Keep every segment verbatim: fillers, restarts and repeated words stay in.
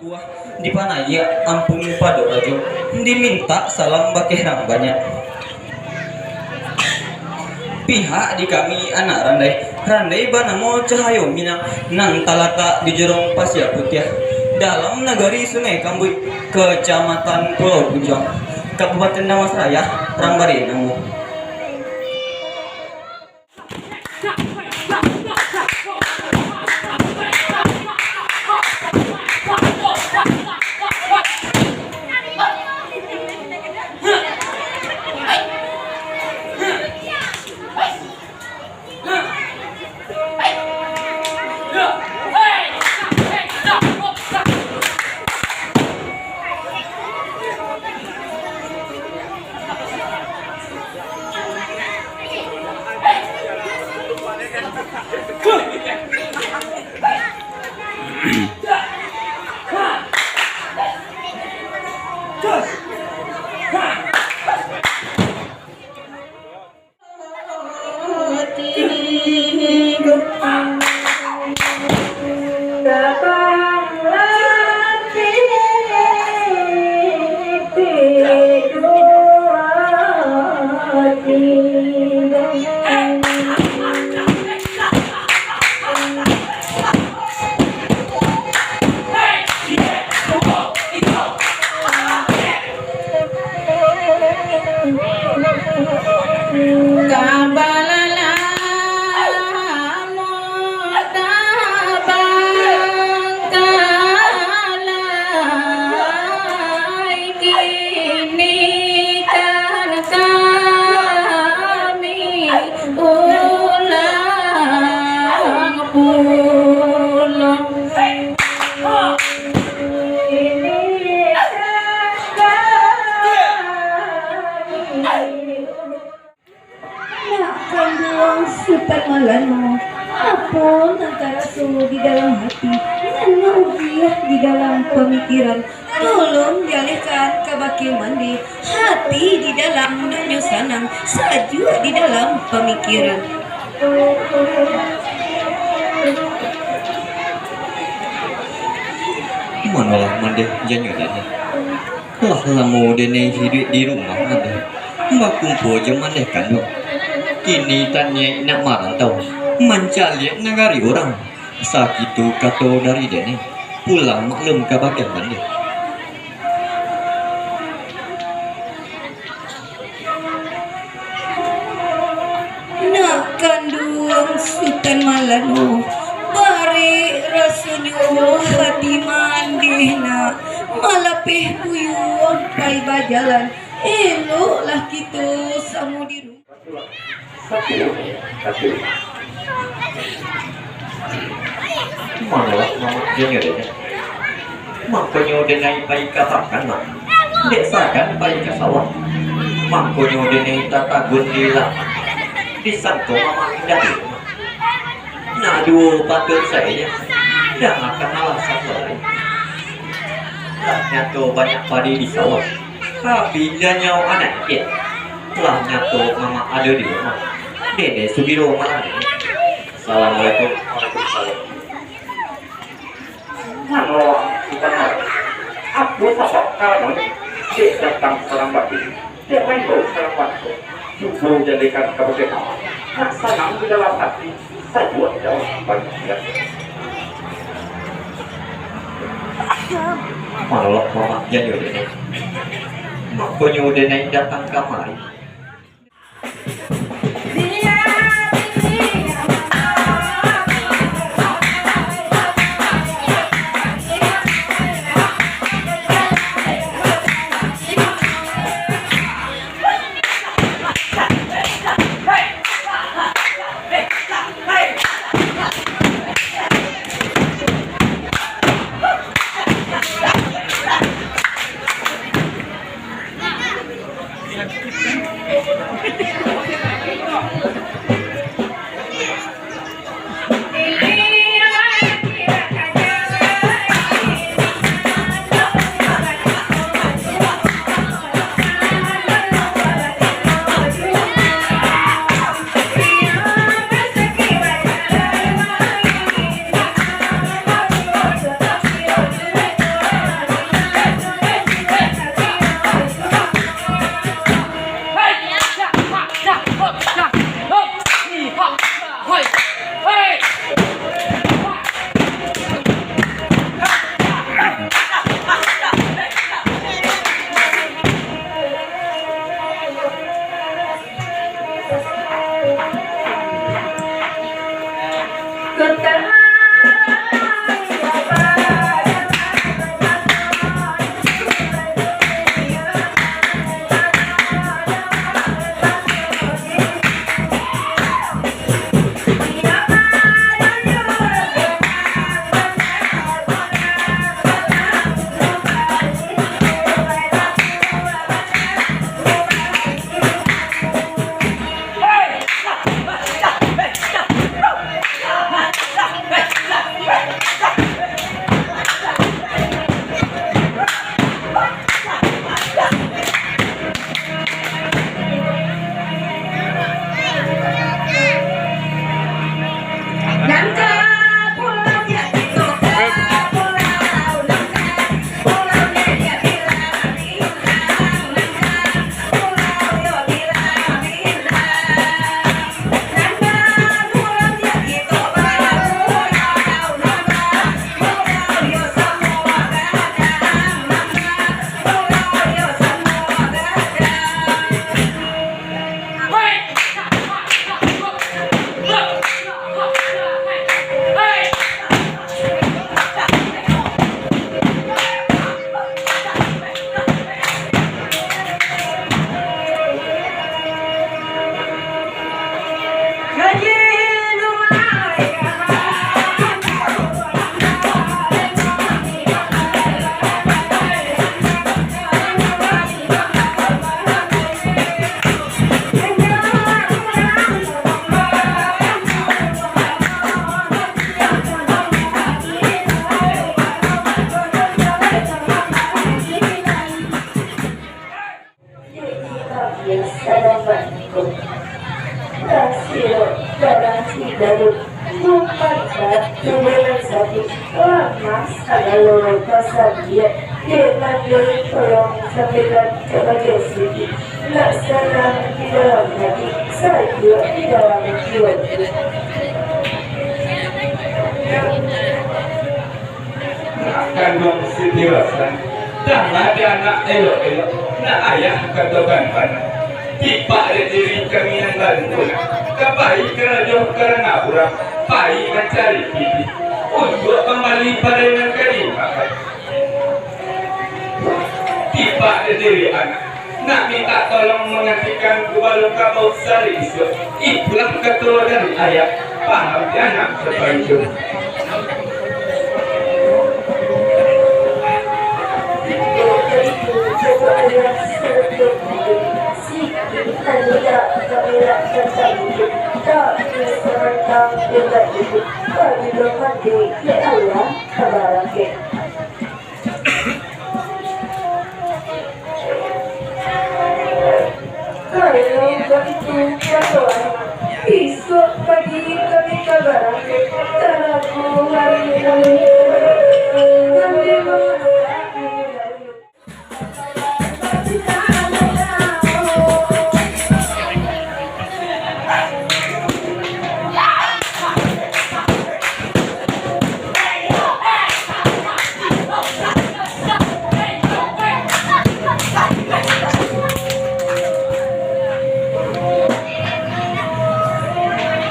Tuah dipanaiak ampun pado rajo, dimintak salam bakeh rang banyak. Pihak di kami anak randai, randai banamo Cahayo Minang, nan talatak di Jorong Pasia Putiah, dalam nagari Sungai Kambuik, Kacamatan Pulau Bujuang, Kabupaten Dharmasraya, rang bari namo. Kini kan kami ulang pulang. Nak kanduang Sutan Malano, apo nan taraso di dalam hati? Nan maujiah di dalam pamikiran, tolong dialihkan ka bakeh mande. Hati di dalam nak nyo sanang, sajuak di dalam pamikiran. Manolah mande janyo dek ni. Lah lamo denai hiduik di rumah mandeh, bakumpua jo mandeh kanduang. Kini taniaik nak marantau, mancaliak nagari urang. Sakitu kato dari denai, pulang maklum kabake mandeh. Nak kanduang Sutan Malano, barek rasonyo hati mandeh nak, malapeh buyuang pai bajalan, eloklah kito samo di rumah. Manolah mamak janyo denai. Mangkonyo denai pai ka pakan, Mak. Dek sagan pai ka sawah. Mangkonyo denai tatagun di laman. Disangko mamak indak di rumah. Nah, duo patuik sainyo. Dang akan alasan lai. Lah nyato banyak padi di sawah. Tapi indak nyawa anak kecil. Lah nyato mamak ado di rumah. Denai sugiro malam. Assalamualaikum. Waalaikumsalam. Mano, Sutan Malano? Apo sabab kalanyo dek datang salambat ini? Dek maimbau salambat ko? Cubo jalehkan kabake mamak. Nak sanang di dalam hati, sajuak di dalam pamikiran. Manolah mamak janyo denai. Mangkonyo denai datang kamari. Darah di dalam, kumat, tubuh nan sakik, lamah, sagalo basadiak, dek mandiri tolong sampaikan kabake Siti, nak sanang di dalam hati, sajuak di dalam jiwa. Nak kanduang Siti Rosan, danga dek anak elok-elok, nak ayah katokan bana. Tipak dek diri kami nan baru pulang, ka pai karajo ka Rangapura, pai mancari pitih, untuak mambali padai nan ka dimakan. Tipak dek diri anak, nak mintak tolong mangantikan gubalun kabau sari isuak. Itulah kato dari ayah, paham di anak saparujuang. Kalau baitu, kato anak, isuak pagi kami ka barangkek, talagu hari kami. Kami badoa.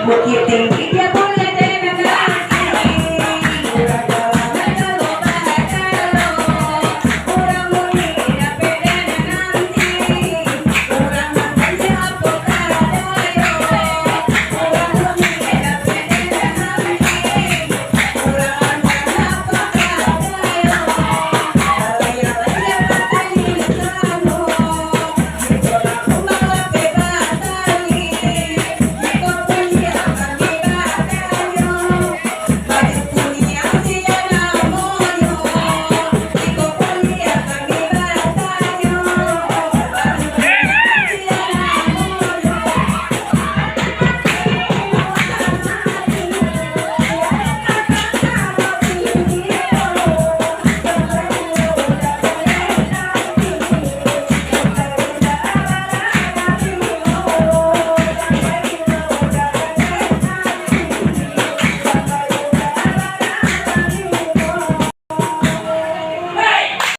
Bukik Tinggi di atas